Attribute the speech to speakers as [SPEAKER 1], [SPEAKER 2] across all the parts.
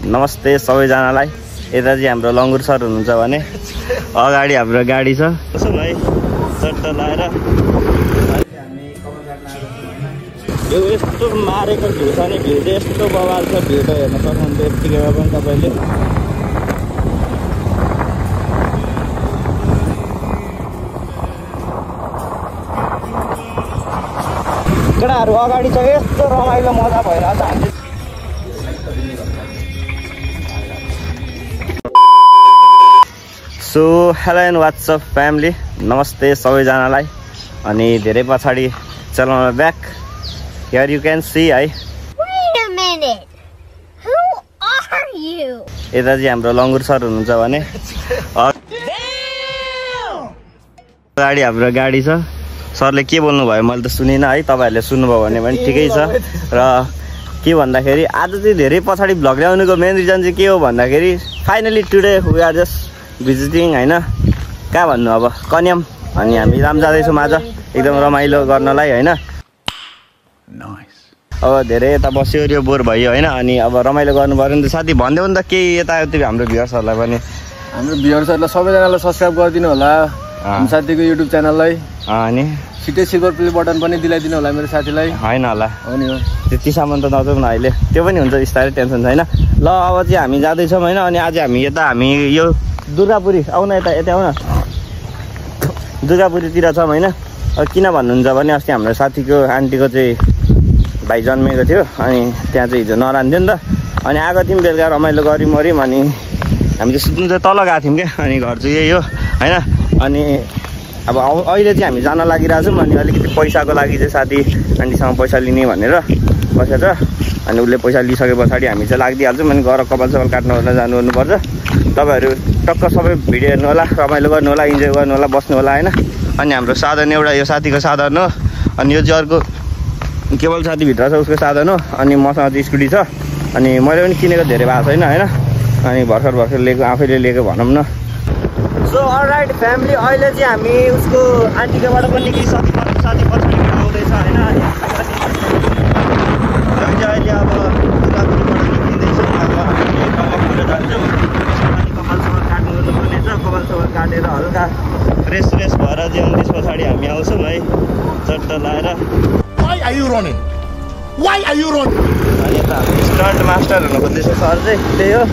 [SPEAKER 1] नमस्ते सबैजनालाई। यता चाहिँ हाम्रो लङ्गुर सर हुनुहुन्छ भने अगाडि हाम्रो गाडी छ। यसो भाइ चट्ट लाएर यो यस्तो मारेको भ्यू छ नि, भ्यू चाहिँ यस्तो बवाल छ। भ्यू त हेर्न सक्नुहुन्छ यत्तिकैमा पनि तपाईँले। केटाहरू अगाडि छ, यस्तो रमाइलो मजा भइरहेछ। हामी so hello and what's up family, नमस्ते सबैजनालाई। अनि धेरै पछाडि चलाउन back. Here you can see है। यता चाहिँ हाम्रो लङ्गुर सर हुनुहुन्छ भने अगाडि हाम्रो गाडी छ। सरले के बोल्नुभयो मैले त सुनिनँ है, तपाईँहरूले सुन्नुभयो भने पनि ठिकै छ। र के भन्दाखेरि आज चाहिँ धेरै पछाडि भ्लग ल्याउनुको मेन रिजन चाहिँ के हो भन्दाखेरि finally today we are just visiting होइन, कहाँ भन्नु अब, कन्याम। अनि हामी राम जाँदैछौँ आज एकदम रमाइलो गर्नलाई होइन। अब धेरै यता बस्यो ओऱ्यो बोर भयो होइन। अनि अब रमाइलो गर्नु पऱ्यो नि त साथी। भनिदेऊ नि त केही यताउति हाम्रो भ्युअर्सहरूलाई पनि।
[SPEAKER 2] हाम्रो भ्युअर्सहरूलाई सबैजनालाई सब्सक्राइब गरिदिनु होला हाम्रो साथीको युट्युब च्यानललाई।
[SPEAKER 1] अनि
[SPEAKER 2] छिट्टै सिल्भर प्ले बटन पनि दिलाइदिनु होला मेरो साथीलाई।
[SPEAKER 1] होइन होला,
[SPEAKER 2] हो नि हो,
[SPEAKER 1] त्यतिसम्म त नजाउँ न अहिले, त्यो पनि हुन्छ बिस्तारै, टेन्सन छैन। ल अब चाहिँ हामी जाँदैछौँ होइन। अनि आज हामी यो दुर्गापुरी आउन, यता आउन, दुर्गापुरीतिर छौँ होइन। किन भन्नुहुन्छ भने अस्ति हाम्रो साथीको आन्टीको चाहिँ भाइ जन्मेको थियो। अनि त्यहाँ चाहिँ हिजो नरान्थ्यो नि त। अनि आएको थियौँ बेलुका, रमाइलो गऱ्यौँ मऱ्यौँ। अनि हामी चाहिँ सुत्नु चाहिँ तल गएको थियौँ क्या। अनि घर चाहिँ यही हो होइन। अनि अब अहिले चाहिँ हामी जान लागिरहेछौँ। अनि अलिकति पैसाको लागि चाहिँ साथी आन्टीसँग पैसा लिने भनेर बसेको छ। अनि उसले पैसा लिइसके पछाडि हामी चाहिँ लागिदिइहाल्छौँ। अनि गएर कपाल सपाल काट्नु होला, जानुपर्छ। तपाईँहरू टक्क सबै भिडियो हेर्नु होला, रमाइलो गर्नु होला, इन्जोय गर्नु होला, बस्नु होला होइन। अनि हाम्रो साधन एउटा यो साथीको साधन हो। अनि यो चाहिँ अर्को केवल साथीभित्र छ, उसको साधन हो। अनि मसँग चाहिँ स्कुटी छ। अनि मैले पनि किनेको धेरै भएको छैन होइन। अनि भर्खर लिएको, आफैले लिएको भनौँ न। सो अलराइट फ्यामिली, अहिले चाहिँ हामी उसको आन्टीकोबाट पनि निक्लिसक्यौँ। साथी पछाडि आउँदैछ होइन। अनि अहिले अब दुर्गापुरीबाट निक्लिँदैछौँ। अब हामीले कपालतिर जान्छौँ। अनि कपाल सपाल काट्नु पर्नेछ। कपाल सपाल काटेर हल्का फ्रेस भएर चाहिँ अनि त्यस पछाडि हामी आउँछौँ है चट्ट लाएर। अनि यता हामी स्टन्ट मास्टर हुनु खोज्दैछ सर चाहिँ, त्यही हो।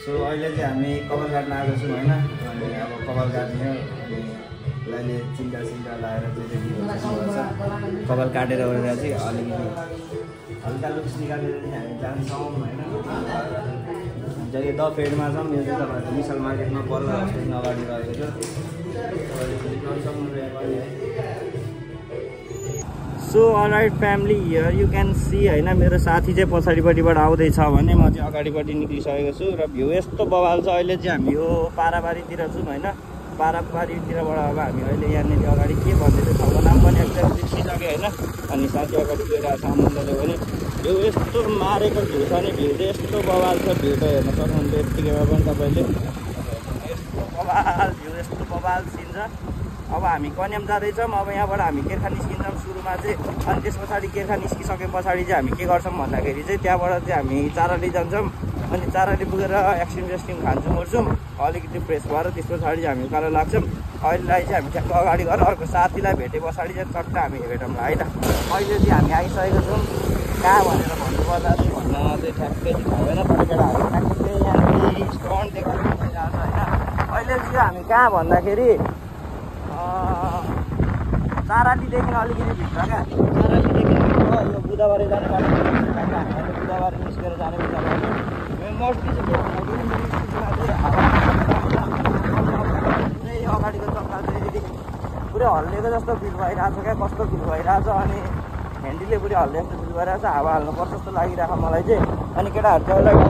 [SPEAKER 1] सो अहिले चाहिँ हामी कपाल काट्न आएको छौँ होइन। अनि अब कपाल काट्ने हो। अनि अहिले चिन्ता लाएर चाहिँ रेडी हुन्छ। कपाल काटेर ओरेर चाहिँ अलिकति हल्का लुक्स निकालेर चाहिँ हामी जान्छौँ होइन। जहिले द फेडमा छौँ। यो चाहिँ तपाईँहरूको विशाल मार्केटमा बल्ल हस्पिटल अगाडि रहेको छ। So alright family, here you can see होइन। मेरो साथी चाहिँ पछाडिपट्टिबाट आउँदैछ भने म चाहिँ अगाडिपट्टि निक्लिसकेको छु। र भ्यू यस्तो बवाल छ। अहिले चाहिँ हामी यो पाराबारीतिर छौँ होइन। पाराबारीतिरबाट अब हामी अहिले यहाँनिर अगाडि के भन्दैछ ठाउँको नाम पनि एक्ज्याक्ट बिर्सिसक्यो होइन। अनि साथी अगाडि गइरहेको छ आनन्दले पनि। यो यस्तो मारेको भ्यू छ नि, भ्यू चाहिँ यस्तो बवाल छ। भ्यू त हेर्न सक्नुहुन्छ यत्तिकैमा पनि तपाईँले। यस्तो बवाल भ्यू, यस्तो बवाल सिन छ। अब हामी कन्याम जाँदैछौँ। अब यहाँबाट हामी केर्खा निस्किन्छौँ सुरुमा चाहिँ। अनि त्यस पछाडि केर्खा निस्किसके पछाडि चाहिँ हामी के गर्छौँ भन्दाखेरि चाहिँ त्यहाँबाट चाहिँ हामी चाराली जान्छौँ। अनि चाराली पुगेर एक्सट्रिम खान्छौँ ओर्छौँ, अलिकति फ्रेस भएर त्यस पछाडि चाहिँ हामी उकालो लाग्छौँ। अहिलेलाई चाहिँ हामी ठ्याक्क अगाडि गएर अर्को साथीलाई भेटे पछाडि चाहिँ टक्क हामी भेटौँला है त। अहिले चाहिँ हामी आइसकेको छौँ। कहाँ भनेर भन्नुपर्दा चाहिँ भन्न चाहिँ ठ्याक्कै भएन। तर केटाहरू ठ्याक्कै यहाँनिर स्टन्ट देखाएको भइरहेको छ होइन। अहिले चाहिँ हामी कहाँ भन्दाखेरि चारालीदेखि अलिकति भित्र क्या। चारालीदेखि यो बुधबारे जाने बाटो हामीले बुधबारे निस्केर जाने विचार गर्छौँ। मोस्टली चाहिँ के भन्दाखेरि अगाडिको चक्का चाहिँ पुरै हल्लिएको जस्तो फिल भइरहेको छ क्या। कस्तो फिल भइरहेछ। अनि ह्यान्डीले पुरै हल्ले जस्तो फिल भइरहेछ। हावा हाल्नुपर्छ जस्तो लागिरहेको मलाई चाहिँ। अनि केटाहरू चाहिँ अगाडि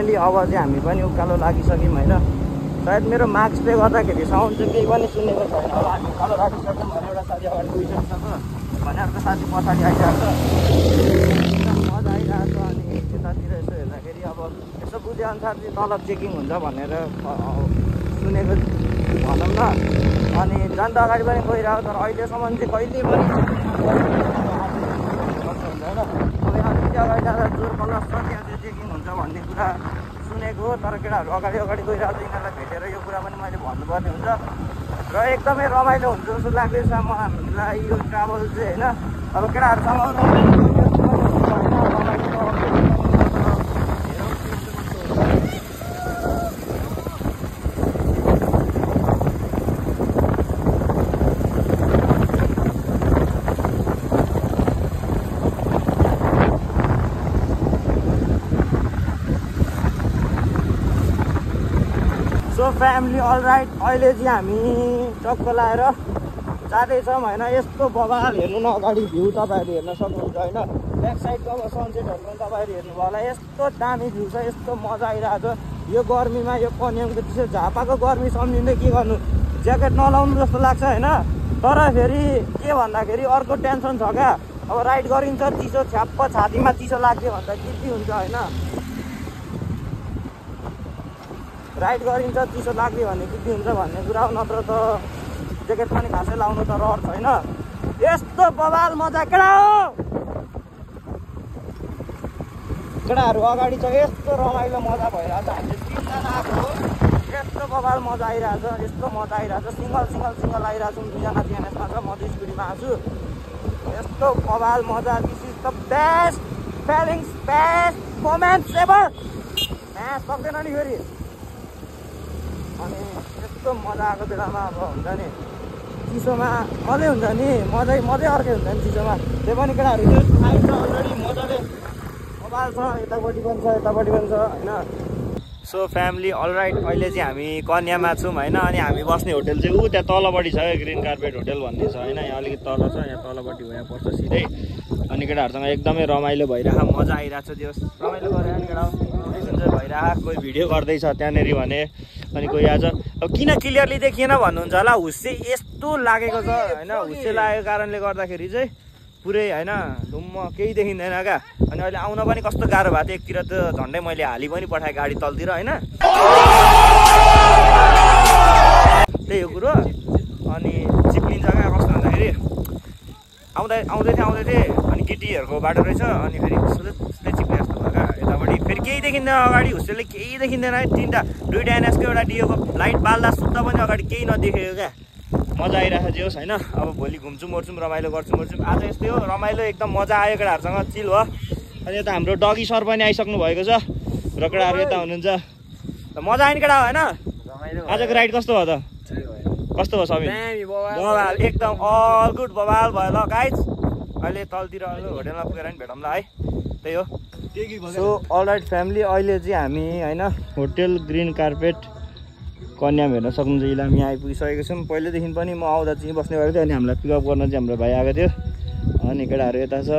[SPEAKER 1] फाइनली अब चाहिँ हामी पनि उकालो लागिसक्यौँ होइन। सायद मेरो मार्क्सले गर्दाखेरि साउन्ड चाहिँ केही पनि सुनेको छैन होला। हामी उकालो लागिसक्यौँ भने एउटा साथी अगाडि गइसकेको भने अर्को साथी पछाडि आइरहेको छ। मजा आइरहेको छ। अनि यतातिर यसो हेर्दाखेरि अब यसो बुझेअनुसार चाहिँ तल चेकिङ हुन्छ भनेर सुनेको भनौँ न। अनि झन् त अगाडि पनि गइरहेको तर अहिलेसम्म चाहिँ कहिले पनि हुँदैन। अब अलिकति अगाडि जाँदा जोर कलर छ त्यहाँ चाहिँ चेकिङ हुन्छ भन्ने कुरा सुनेको हो। तर केटाहरू अगाडि यिनीहरूलाई भेटेर यो कुरा पनि मैले भन्नुपर्ने हुन्छ र एकदमै रमाइलो हुन्छ जस्तो लाग्दैछ हामीलाई यो ट्राभल चाहिँ होइन। अब केटाहरूसँग फ्यामिली अलराइट अहिले चाहिँ हामी टक्क लाएर जाँदैछौँ होइन। यस्तो बवाल हेर्नु न अगाडि भ्यू तपाईँहरू हेर्न सक्नुहुन्छ होइन। ब्याक साइडको अब सनसेटहरू पनि तपाईँहरू हेर्नुभयो होला। यस्तो दामी भ्यू छ, यस्तो मजा आइरहेको छ। यो गर्मीमा यो कन्यामको चिसो झापाको गर्मी सम्झिँदै के गर्नु, ज्याकेट नलाउनु जस्तो लाग्छ होइन। तर फेरि के भन्दाखेरि अर्को टेन्सन छ क्या। अब राइड गरिन्छ चिसो छ्याप्प छातीमा चिसो लाग्यो भन्दा के हुन्छ होइन। राइड गरिन्छ चिसो लाग्यो भने के हुन्छ भन्ने कुरा हो। नत्र त ज्याकेट पनि खासै लाउनु त रहर छैन। यस्तो बवाल मजा केटा हो। केटाहरू अगाडि छ, यस्तो रमाइलो मजा भइरहेछ। हामीले 3 जना आएको हो। यस्तो बवाल मजा आइरहेछ, यस्तो मजा आइरहेछ। सिङ्गल आइरहेछौँ। 2 जना TNS-मा छ, म चाहिँ स्पिडमा आएको छु। यस्तो बवाल मजा। This is the best feelings, best moments ever. सक्दैन नि फेरि। अनि यस्तो मजा आएको बेलामा अब हुन्छ नि चिसोमा मजै हुन्छ नि, मजै अर्कै हुन्छ नि चिसोमा। त्यही पनि केटाहरू त्यो आइन्छ अलरेडी मजाले मोबाइल छ, यतापट्टि पनि छ होइन। सो फ्यामिली अलराइट अहिले चाहिँ हामी कन्यामा छौँ होइन। अनि हामी बस्ने होटल चाहिँ त्यहाँ तलपट्टि छ, ग्रिन कार्पेट होटल भन्ने छ होइन। यहाँ अलिकति तल छ, यहाँ तलपट्टि हो, यहाँ पर्छ सिधै। अनि केटाहरूसँग एकदमै रमाइलो भइरहेको, मजा आइरहेको छ। त्यो रमाइलो गरेर केटा इन्जोय भइरहेको। कोही भिडियो गर्दैछ त्यहाँनिर भने, अनि कोही आज अब किन क्लियरली देखिएन भन्नुहुन्छ होला। हुस्से यस्तो लागेको छ होइन। हुस्से लागेको कारणले गर्दाखेरि चाहिँ पुरै होइन धुम्म केही देखिँदैन क्या। अनि अहिले आउन पनि कस्तो गाह्रो भएको थियो। एकतिर त झन्डै मैले हाली पनि पठाएँ गाडी तलतिर होइन। त्यही हो कुरो। अनि चिप्लिन्छ क्या कस्तो भन्दाखेरि आउँदै थिएँ अनि केटीहरूको बाटो रहेछ। अनि फेरि उसले चिप्ले जस्तो भयो क्या यतापट्टि। फेरि केही देखिँदैन अगाडि, हुस्सेले केही देखिँदैन। 2टा NS-को एउटा डियोको लाइट बाल्दा सुत्दा पनि अगाडि केही नदेखेको क्या। मजा आइरहेको जे होस् होइन। अब भोलि घुम्छु मर्छौँ, रमाइलो गर्छौँ। आज यस्तै हो, रमाइलो एकदम मजा आयो। केटाहरूसँग चिल हो। अनि यता हाम्रो डगी सर पनि आइसक्नु भएको छ र केटाहरू यता हुनुहुन्छ। मजा आयो नि केटा होइन। आजको राइड कस्तो भयो त? कस्तो भयो सबै? बवाल एकदम अल गुड बवाल भयो ल गाइज। अहिले तलतिर होटेलमा पुगेर नि भेटौँला है। त्यही हो। सो अलराइट फ्यामिली अहिले चाहिँ हामी होइन होटेल ग्रिन कार्पेट कन्याम हेर्न सक्नुहुन्छ। इलामी आइपुगिसकेको छौँ। पहिल्यैदेखि पनि म आउँदा चाहिँ बस्ने भएको थियो। अनि हामीलाई पिकअप गर्न चाहिँ हाम्रो भाइ आएको थियो। अनि केटाहरू यता छ।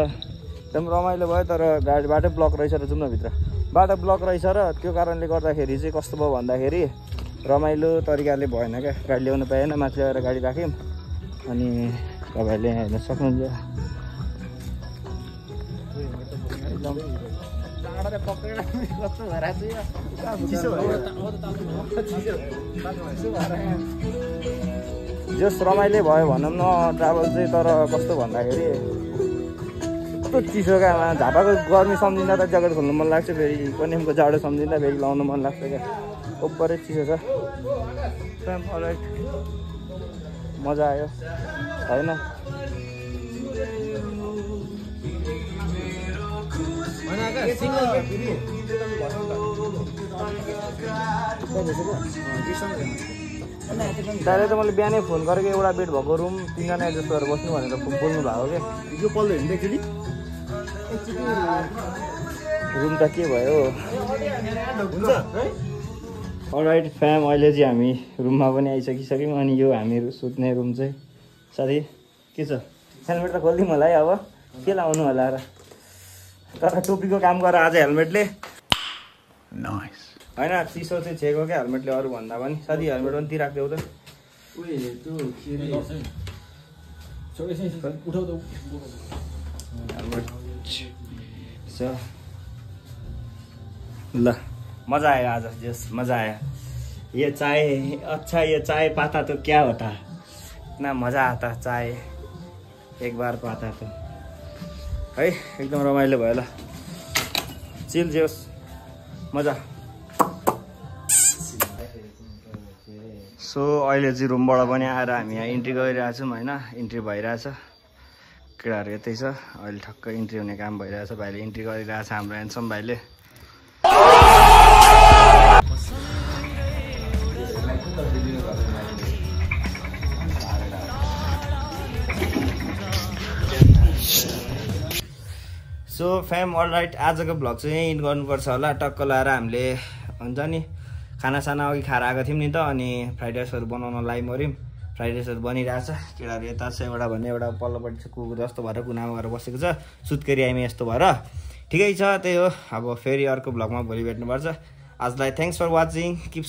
[SPEAKER 1] एकदम रमाइलो भयो। तर गाडी बाटो ब्लक रहेछ र जाउँ न भित्र। बाटो ब्लक रहेछ र त्यो कारणले गर्दाखेरि चाहिँ कस्तो भयो भन्दाखेरि रमाइलो तरिकाले भएन क्या। गाडी ल्याउनु पाएन, माथि ल्याएर गाडी राख्यौँ। अनि तपाईँहरूले हेर्न सक्नुहुन्छ। जस रमाइलो भयो भनौँ न ट्राभल चाहिँ। तर कस्तो भन्दाखेरि कस्तो चिसो क्या। झापाको गर्मी सम्झिँदा त ज्याकेट खोल्नु मन लाग्छ। फेरि कन्यामको जाडो सम्झिँदा फेरि लाउनु मन लाग्छ क्या। ओभरै चिसो छ। अलराइट मजा आयो होइन। डाइरेक्ट त मैले बिहानै फोन गरेको एउटा बेड भएको रुम 3 जना एडजस्ट गरेर बस्नु भनेर बोल्नु भएको क्या। यो पल्लो हेर्नु एकचोटि रुम त के भयो हुन्छ। अलराइट फ्याम अहिले चाहिँ हामी रुममा पनि आइसकिसक्यौँ। अनि यो हामी सुत्ने रुम चाहिँ साथी के छ? हेलमेट त खोलिदिउँ होला है। अब के लाउनु होला र। तर टोपीको काम गर आज हेलमेटले। होइन चिसो चाहिँ छेको क्या हेलमेटले अरू भन्दा पनि साथी हेलमेट पनि तिराख्देऊ त ल मजा आयो आज जस मजा आयो ये चाय अच्छा ये चाय पाता तो क्या होता ना मजा आता चाय एक बार पाता तो है एकदम रमाइलो भयो ल चिल जेस मजा सो अहिले चाहिँ रुमबाट पनि आएर हामी यहाँ इन्ट्री गरिरहेछौँ होइन इन्ट्री भइरहेछ केटाहरू यतै छ अहिले ठक्कै इन्ट्री हुने काम भइरहेछ भाइले इन्ट्री गरिरहेछ हाम्रो ह्यान्डसम भाइले सो फ्याम अलराइट आजको भ्लग चाहिँ यहीँ इन्ड गर्नुपर्छ होला टक्क लाएर हामीले हुन्छ नि खानासाना अघि खाएर आएको थियौँ नि त अनि फ्राइड राइसहरू बनाउन लाइ मऱ्यौँ फ्राइड राइसहरू बनिरहेछ केटाहरू यता छ एउटा भने एउटा पल्लोपट्टि चाहिँ कुकुर जस्तो भएर कुनामा गएर बसेको छ सुत्केरी आइमे यस्तो भएर ठिकै छ त्यही हो अब फेरि अर्को भ्लगमा भोलि भेट्नुपर्छ आजलाई thanks for watching keep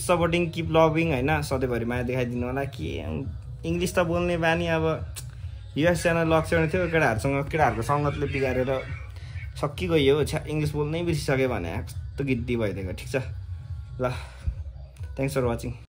[SPEAKER 1] supporting keep loving होइन सधैँभरि माया देखाइदिनु होला के इङ्ग्लिस त बोल्ने बानी अब युएस च्यानल लक्ष्याउने थियो केटाहरूको सङ्गतले बिगारेर सकिगयो इङ्ग्लिस बोल्नै बिर्सिसक्यो भने कस्तो गिद्दी भइदिएको ठिक छ ल थ्याङ्क्स फर वाचिङ